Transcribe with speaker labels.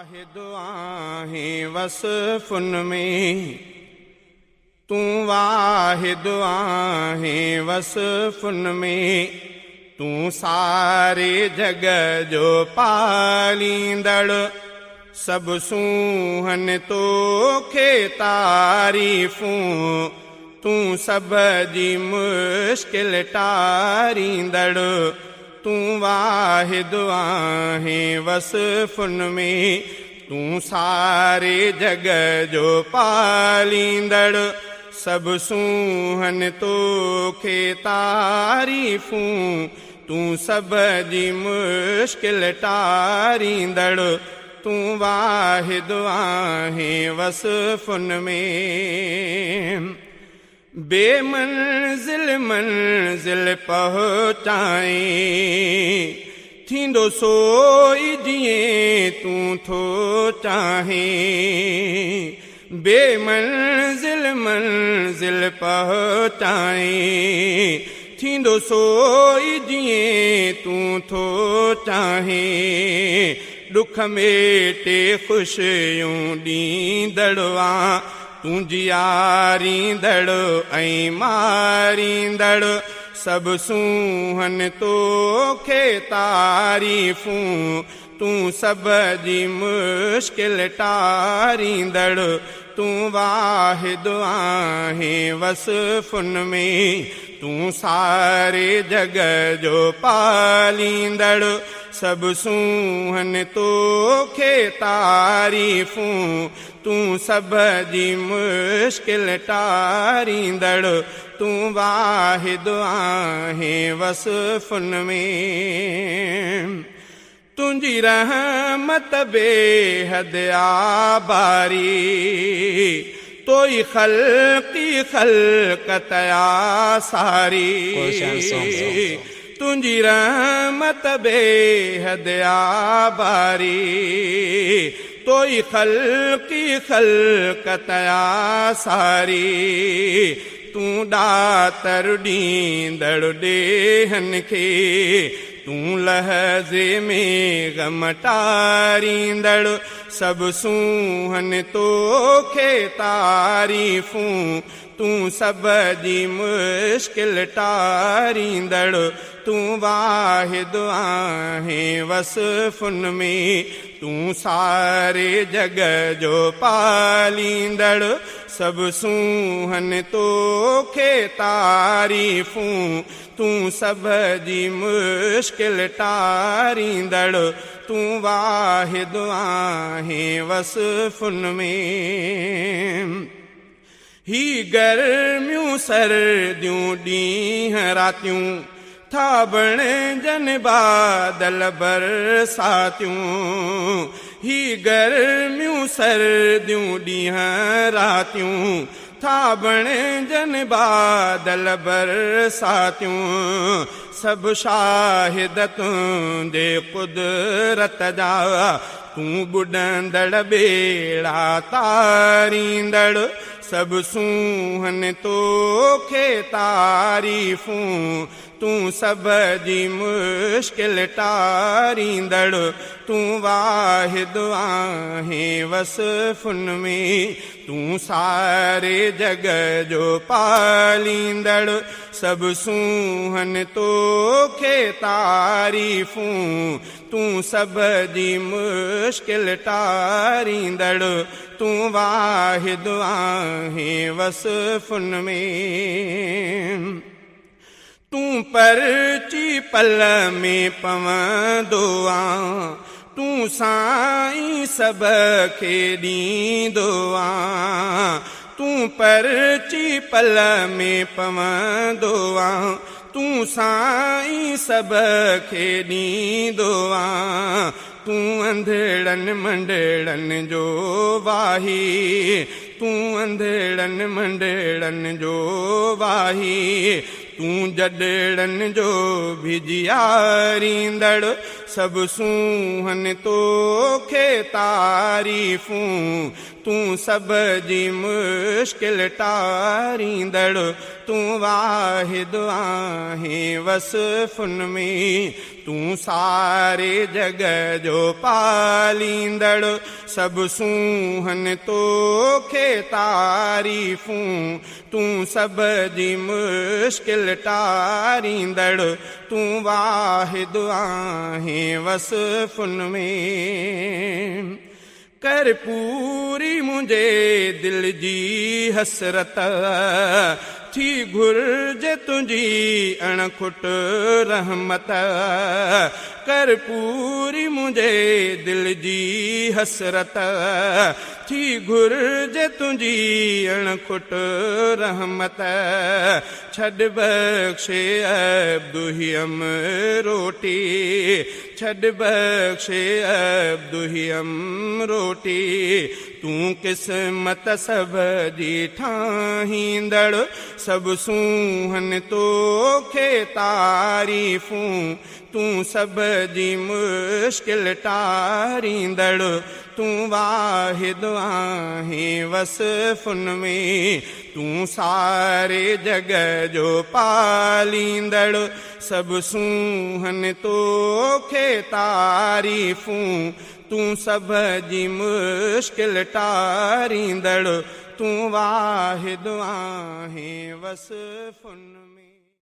Speaker 1: واحد آهين وصفن ۾، تون واحد آهين وصفن ۾، تون ساري جڳ جو پاليندڙ، سڀ سونهن توکي تعريفون، تون سڀ جي مشڪل ٽاريندڙ، تون واحد آهين وصفن ۾، تون ساري جڳ جو پاليندڙ، سڀ سونهن توکي تعريفون، تون سڀ جي مشڪل ٽاريندڙ، تون واحد آهين وصفن ۾. بي منزل منزل پهچائين، ٿيندو سوئي جيئن تون ٿو چاهين. بي منزل منزل پهچائين، ٿيندو سوئي جيئن تون ٿو چاهين. ڏک ميٽي خوشيون ڏيندڙ آ، تون جياريندڙ ۽ ماريندڙ، سڀ سونهن توکي تعريفون، تون سڀ جي مشڪل ٽاريندڙ، تون واحد آهين وصفن ۾، تون ساري جڳ جو پاليندڙ، سڀ سونهن توکي تعريفون، تون سڀ جي مشڪل ٽاريندڙ، تون واحد آهين وصفن ۾. تنهنجي رحمت بيحد آباري، توئي خلقي خلقت آ ساري.
Speaker 2: Gulshan Songs.
Speaker 1: تنهنجي رحمت بيحد آباري، توئي خلقي خلقت آ ساري. تون ڏاتر ڏيندڙ ڏيهن کي، تون لحظي ۾ غم ٽاريندڙ، سڀ سونهن توکي تعريفون، تون سڀ جي مشڪل ٽاريندڙ، تون واحد آهين وصفن ۾، تون ساري جڳ جو پاليندڙ، سڀ سونهن توکي تعريفون، تون سڀ جي مشڪل ٽاريندڙ، تون واحد آهين وصفن ۾. هي گرميون سرديون ڏينهن راتيون، ٿا بڻجن بادل برساتيون. هي گرميون سرديون ڏينهن راتيون، ٿا بڻجن بادل برساتيون. سڀ شاهد تنهنجي قدرت جا، تون ٻڏندڙ ٻيڙا تاريندڙ، سڀ سونهن توکي تعريفون، تون سڀ جي مشڪل ٽاريندڙ، تون واحد آهين وصفن ۾، تون ساري جڳ جو پاليندڙ، سڀ سونهن توکي تعريفون، تون سڀ جي مشڪل ٽاريندڙ، تون واحد آهين وصفن ۾. تون پرچي پل ۾ پوندو آ، تون سائين سڀ کي ڏيندو آ. تون پرچي پل ۾ پوندو آ، تون سائين سڀ کي ڏيندو آ. تون انڌڙن منڊڙن جو واهي، تون انڌڙن منڊڙن جو واهي، تون جڏڙن جو به جياريندڙ، سڀ سونهن توکي تعريفون، تون سڀ جي مشڪل ٽاريندڙ، تون واحد آهين وصفن ۾، تون ساري جڳ جو پاليندڙ، سڀ سونهن توکي تعريفون، تون سڀ جي مشڪل ٽاريندڙ، تون واحد آهين وصفن ۾. ڪر پوري منهنجي دل جي حسرت، ٿي گهرج تنهنجي اڻکٽ رحمت. ڪر پوري منهنجي دل جي حسرت، ٿي گهرج تنهنجي اڻکٽ رحمت. ڇڏ بخشي عبد هيم روٽي، ڇڏ بخشي عبد هيم روٽي، تون قسمت سڀ جي ٺاهيندڙ، سڀ سونهن توکي تعريفون، تون سڀ جي مشڪل ٽاريندڙ، تون واحد آهين وصفن ۾، تون ساري جڳ جو پاليندڙ، سڀ سونهن توکي تعريفون، تون سڀ جي مشڪل ٽاريندڙ، تون واحد آهين وصفن ۾.